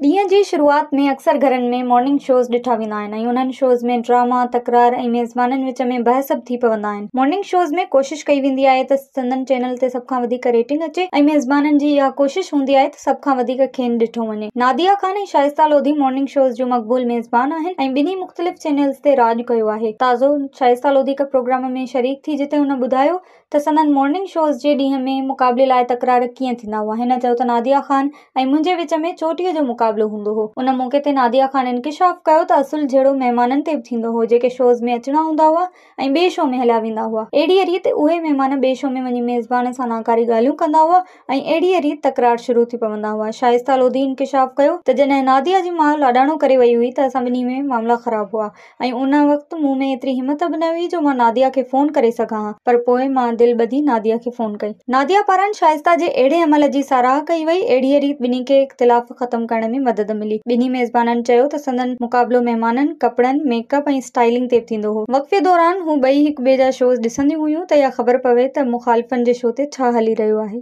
ڏينهن جي شروعات ۾ اڪثر گهرن ۾ مارننگ شوز ڏٺا ويندا آهن ۽ انهن شوز ۾ ڊراما، تڪرار ۽ ميزبانن وچ ۾ بحث به ٿي پوندا آهن. مارننگ شوز ۾ ڪوشش ڪئي ويندي آهي ته سندن چينل تي سڀ کان وڌيڪ ريٽنگ اچي ۽ ميزبانن جي اها ڪوشش هوندي آهي ته سڀ کان وڌيڪ کين ڏٺو وڃي. ناديه خان ۽ شائسته لوڌي مارننگ شوز جون مقبول ميزبان آهن ۽ ٻنهي مختلف چينلز تي راڄ ڪيو آهي. تازو شائسته لوڌي هڪ پروگرام ۾ شريڪ ٿي جتي هن ٻڌايو ته سندن مارننگ شوز جي ڏينهن ۾ مقابلي لاء تڪرار ڪيئن ٿيندا هئا. هن چيو ته ناديه خان ۽ منهنجي وچ ۾ چوٽيء جو مقابلو هوندو هو. ان موقعي تي ناديه خان انڪشاف ڪيو ته اصل جهيڙو مهمانن تي به ٿيندو هو جيڪي شوز ۾ اچڻا هوندا هئا ۽ ٻئي شو ۾ هليا ويندا هئا. اهڙيء ريت اهي مهمان ٻئي شو ۾ وڃي ميزبان سان ناڪاري ڳالهيون ڪندا هئا ۽ اهڙيء ريت تڪرار شروع ٿي پوندا هئا. شائسته لوڌي انڪشاف ڪيو ته جڏهن ناديه جي ماء لاڏاڻو ڪري وئي هئي ته اسان ٻنهي ۾ معاملا خراب هئا ۽ ان وقت مون ۾ ايتري همت به نه هئي جو مان ناديه کي فون ڪري سگهان ها پر پوء مان دل ٻڌي ناديه کي فون ڪئي. ناديه پاران شائسته جي اهڙي عمل جي ساراهه ڪئي وئي. اهڙيء ريت ٻنهي کي اختلاف ختم ڪرڻ ۾ مدد ملي. ٻنهي ميزبانن چيو ته سندن مقابلو مهمانن، ڪپڙن، ميڪ اپ ۽ اسٽائلنگ تي به ٿيندو هو. وقفي دوران هو ٻئي هڪ ٻئي جا شوز ڏسنديون هيون ته اها خبر پوي ته مخالفن جي شو تي ڇا هلي رهيو آهي.